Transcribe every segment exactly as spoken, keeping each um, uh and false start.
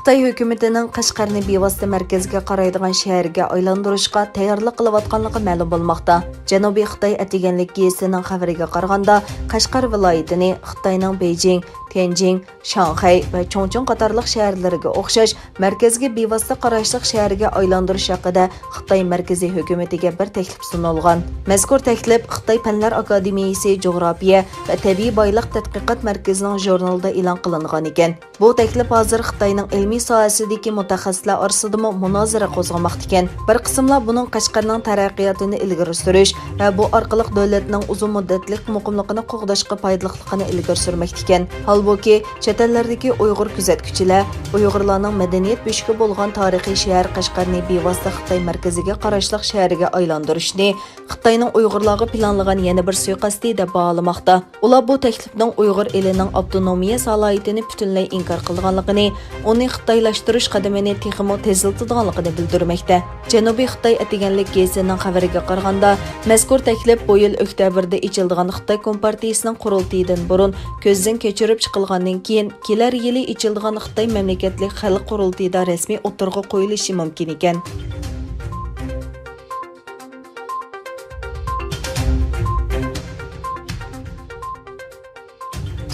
خىتاي ھۆكۈمىتىنىڭ قەشقەرنى بىۋاسىتە مەركەزگە قارايدىغان شەھەرگە ئايلاندۇرۇشقا تەييارلىق قىلىۋاتقانلىقى مەلۇم بولماقتا. جەنۇبىي خىتاي ئەتىگەنلىك گېزىتىنىڭ خەۋىرىگە قارىغاندا، قەشقەر ۋىلايىتىنى خىتاينىڭ بېيجىڭ، تيەنجىڭ، شاڭخەي ۋە چۇڭچۇڭ قاتارلىق شەھەرلىرىگە ئوخشاش مەركەزگە بىۋاسىتە قاراشلىق شەھەرگە ئايلاندۇرۇش ھەققىدە خىتاي مەركىزىي ھۆكۈمىتىگە بىر تەكلىپ سۇنۇلغان. مەزكۇر تەكلىپ خىتاي پەنلەر ئاكادېمىيىسى جۇغراپىيە ۋە تەبىئىي بايلىق تەتقىقات مەركىزىنىڭ ژۇرنىلىدا ئېلان قىلىنغان ئىكەن. بۇ تەكلىپ ھازىر خىتاينىڭ ئىلمىي ساھەسىدىكى مۇتەخەسسىسلەر ئارىسىدىمۇ مۇنازىرە قوزغىماقتىكەن. بىر قىسىملار بۇنىڭ قەشقەرنىڭ تەرەققىياتىنى ئىلگىرى سۈرۈش ۋە بۇ ئارقىلىق دۆلەتنىڭ ئۇزۇن مۇددەتلىك مۇقىملىقىنى قوغداشقا پايدىلىقلىقىنى ئىلگىرى سۈرمەكتىكەن. ھالبۇكى، چەت ئەللەردىكى ئۇيغۇر كۆزەتكۈچىلەر ئۇيغۇرلارنىڭ مەدەنىيەت بۆشۈكى بولغان تارىخىي شەھەر قەشقەرنى بىۋاسىتە خىتاي مەركىزىگە قاراشلىق شەھەرگە ئايلاندۇرۇشنى خىتاينىڭ ئۇيغۇرلارغا پىلانلىغان يەنە بىر سۇيىقەستى دەپ باھالىماقتا. ئۇلار بۇ تەكلىپنىڭ ئۇيغۇر ئېلىنىڭ ئاپتونومىيە سالاھىيىتىنى پۈتۈنلەي ئىنكار قىلىدىغانلىقىنى، ئۇنى خىتايلاشتۇرۇش قەدىمىنى تېخىمۇ تېزلىتىدىغانلىقىنى بىلدۈرمەكتە. جەنۇبىي خىتاي ئەتىگەنلىك گېزىتىنىڭ خەۋىرىگە قارىغاندا، مەزكۇر تەكلىپ بۇ يىل ئۆكتەبىردە ئېچىلىدىغان خىتاي كومپارتىيىسىنىڭ قۇرۇلتىيىدىن بۇرۇن كۆزدىن كەچۈرۈپ چىقىلغاندىن كېيىن، كېلەر يىلى ئېچىلىدىغان خىتاي مەملىكەتلىك خەلق قۇرۇلتىيىدا رەسمىي ئوتتۇرىغا قويۇلۇشى مۇمكىن ئىكەن.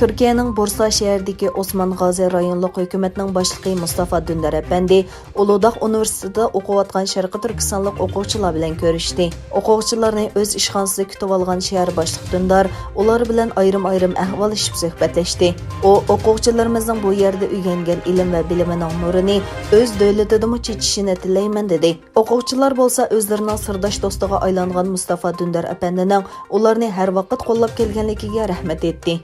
تۈركىيەنىڭ بۇرسا شەھىرىدىكى ئوسمان غازى رايونلۇق ھۆكۈمەتنىڭ باشلىقى مۇستافا دۈندار ئەپەندى ئۇلۇغداغ ئۇنىۋېرسىتېتىدا ئوقۇۋاتقان شەرقىي تۈركىستانلىق ئوقۇغۇچىلار بىلەن كۆرۈشتى. ئوقۇغۇچىلارنى ئۆز ئىشخانىسىدا كۈتۈۋالغان شەھەر باشلىقى دۈندار ئۇلار بىلەن ئايرىم-ئايرىم ئەھۋاللىشىپ سۆھبەتلەشتى. ئۇ، ئوقۇغۇچىلىرىمىزنىڭ بۇ يەردە ئۆگەنگەن ئىلىم ۋە بىلىمىنىڭ نۇرىنى ئۆز دۆلىتىدىمۇ چېچىشىنى تىلەيمەن، دېدى. ئوقۇغۇچىلار بولسا ئۆزلىرىنىڭ سىرداش دوستىغا ئايلانغان مۇستافا دۈندار ئەپەندىنىڭ ئۇلارنى ھەر ۋاقىت قوللاپ كەلگەنلىكىگە رەھمەت ئېيتتى.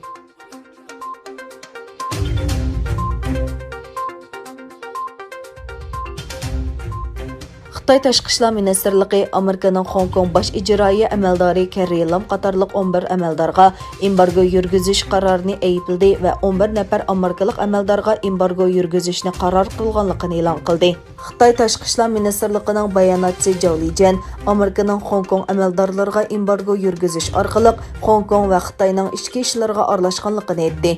خىتاي تاشقى ئىشلار مىنىستىرلىقى ئامېرىكىنىڭ خوڭكوڭ باش ئىجرائىيە ئەمەلدارى كەررى لام قاتارلىق ئون بىر ئەمەلدارغا ئېمبارگو يۈرگۈزۈش قارارىنى ئەيىبلىدى ۋە ئون بىر نەپەر ئامېرىكىلىق ئەمەلدارغا ئېمبارگو يۈرگۈزۈشنى قارار قىلغانلىقىنى ئېلان قىلدى. خىتاي تاشقى ئىشلار مىنىستىرلىقىنىڭ باياناتچىسى جاۋ لىجيەن ئامېرىكىنىڭ خوڭكوڭ ئەمەلدارلىرىغا ئېمبارگو يۈرگۈزۈش ئارقىلىق خوڭكوڭ ۋە خىتاينىڭ ئىچكى ئىشلىرىغا ئارىلاشقانلىقىنى ئېيتتى.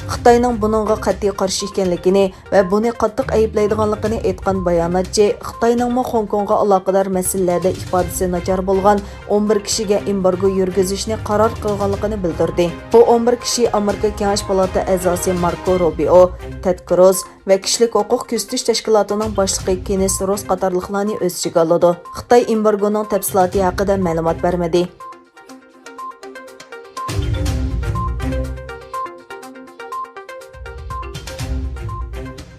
خىتاينىڭ بۇنىڭغا قەتئىي قارشى ئىكەنلىكىنى ۋە بۇنى قاتتىق ئەيىبلەيدىغانلىقىنى ئېيتقان باياناتچى، خىتاينىڭمۇ خوڭكوڭغا ئالاقىدار مەسىلىلەردە ئىپادىسى ناچار بولغان ئون بىر كىشىگە ئېمبارگو يۈرگۈزۈشنى قارار قىلغانلىقىنى بىلدۈردى. بۇ ئون بىر كىشى ئامېرىكا كېڭەش پالاتا ئەزاسى ماركو روبىئو، تېد كروز، ۋە كىشىلىك ھوقۇق كۆزىتىش تەشكىلاتىنىڭ باشلىقى كېنىس روس قاتارلىقلارنى ئۆز ئىچىگە ئالىدۇ. خىتاي ئېمبارگونىڭ تەپسىلاتى ھەققىدە مەلۇمات بەرمىدى.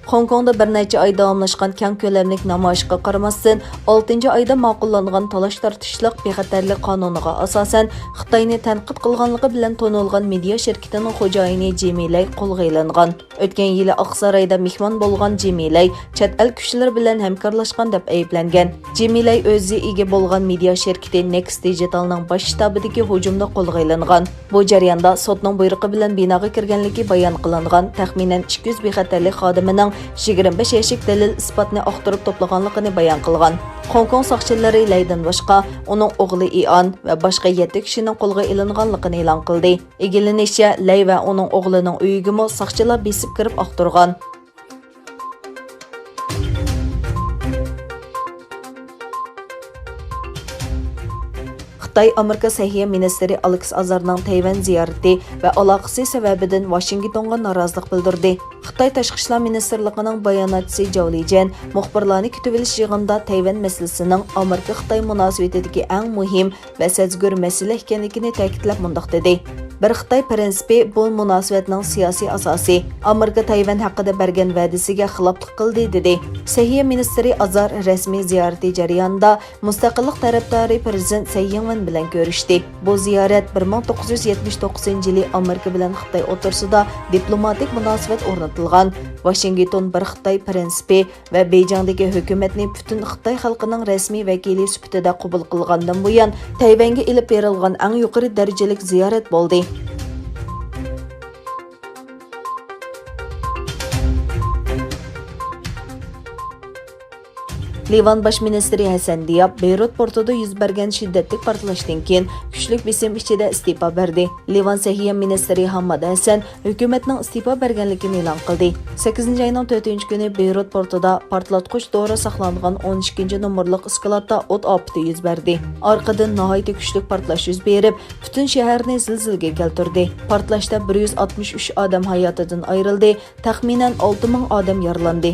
خوڭكوڭدا بىر نەچچە ئاي داۋاملاشقان كەڭ كۆلەملىك نامايىشقا قارىماستىن، ئالتىنچى ئايدا ماقۇللانغان تالاش-تارتىشلىق بىخەتەرلىك قانۇنىغا ئاساسەن، خىتاينى تەنقىد قىلغانلىقى بىلەن تونۇلغان مېدىيا شىركىتىنىڭ خوجايىنى جىمى لەي قولغا ئېلىنغان. ئۆتكەن يىلى ئاقسارايدا مېھمان بولغان جىمى لەي چەت ئەل كۈچلىرى بىلەن ھەمكارلاشقان دەپ ئەيىبلەنگەن. جىمى لەي ئۆزى ئىگە بولغان مېدىيا شىركىتى نېكس دىجىتالنىڭ باش شتابىدىكى ھۇجۇمدا قولغا ئېلىنغان. بۇ جەرياندا سوتنىڭ بۇيرۇقى بىلەن بىناغا كىرگەنلىكى بايان قىلىنغان تەخمىنەن ئىككى يۈز بىخەتەرلىك خادىمىنىڭ يىگىرمە بەش يەشىك دەلىل-ئىسپاتنى ئاختۇرۇپ توپلىغانلىقىنى بايان قىلغان. خوڭكوڭ ساقچىلىرى لەيدىن باشقا، ئۇنىڭ ئوغلى ئىئان ۋە باشقا يەتتە كىشىنىڭ قولغا ئېلىنغانلىقىنى ئېلان قىلدى. ئىگىلىنىشىچە، لەي ۋە ئۇنىڭ ئوغلىنىڭ ئۆيىگىمۇ ساقچىلار بېسىپ كىرىپ ئاختۇرغان. خىتاي ئامېرىكا سەھىيە مىنىستىرى ئالېكس ئازارنىڭ تەيۋەن زىيارىتى ۋە ئالاقىسى سەۋەبىدىن ۋاشىنگتونغا نارازىلىق بىلدۈردى. خىتاي تاشقى ئىشلار مىنىستىرلىقىنىڭ باياناتچىسى جاۋ لىجيەن مۇخبىرلارنى كۈتۈۋېلىش يىغىنىدا تەيۋەن مەسىلىسىنىڭ ئامېرىكا-خىتاي مۇناسىۋىتىدىكى ئەڭ مۇھىم ۋە سەزگۈر مەسىلە ئىكەنلىكىنى تەكىتلەپ مۇنداق دېدى: «بىر خىتاي پىرىنسىپى بۇ مۇناسىۋەتنىڭ سىياسىي ئاساسى، ئامېرىكا تەيۋەن ھەققىدە بەرگەن ۋەدىسىگە خىلاپلىق قىلدى» دېدى. سەھىيە مىنىستىرى ئازار رەسمىي زىيارىتى جەريانىدا مۇستەقىللىق تەرەپدارى پىرېزىدېنت سەي يىڭۋېن بىلەن كۆرۈشتى. بۇ زىيارەت بىر مىڭ توققۇز يۈز يەتمىش توققۇزىنچى يىلى ئامېرىكا بىلەن خىتاي ئوتتۇرىسىدا دىپلوماتىك مۇناسىۋەت ئورنىتىلغان، ۋاشىنگتون بىر خىتاي پىرىنسىپى ۋە بېيجىڭدىكى ھۆكۈمەتنى پۈتۈن خىتاي خەلقىنىڭ رەسمىي ۋەكىلى سۈپىتىدە قوبۇل قىلغاندىن بۇيان، تەيۋەنگە ئېلىپ بېرىلغان ئەڭ يۇقىرى دەرىجىلىك زىيارەت بولدى. لىۋان باش مىنىستىرى ھەسەن دىياب بېيرۇت پورتىدا يۈز بەرگەن شىددەتلىك پارتلاشتىن كېيىن كۈچلۈك بېسىم ئىچىدە ئىستېپا بەردى. لىۋان سەھىيە مىنىستىرى ھامماد ھەسەن ھۆكۈمەتنىڭ ئىستېپا بەرگەنلىكىنى ئېلان قىلدى. سەككىزىنچى ئاينىڭ تۆتىنچى كۈنى بېيرۇت پورتىدا پارتلاتقۇچ دورا ساقلانغان ئون ئىككىنچى نومۇرلۇق ئىسكىلاتتا ئوت ئاپىتى يۈز بەردى. ئارقىدىن ناھايىتى كۈچلۈك پارتلاش يۈز بېرىپ، پۈتۈن شەھەرنى زىلزىلىگە كەلتۈردى. پارتلاشتا بىر يۈز ئاتمىش ئۈچ ئادەم ھاياتىدىن ئايرىلدى، تەخمىنەن ئالتە مىڭ ئادەم يارىلاندى.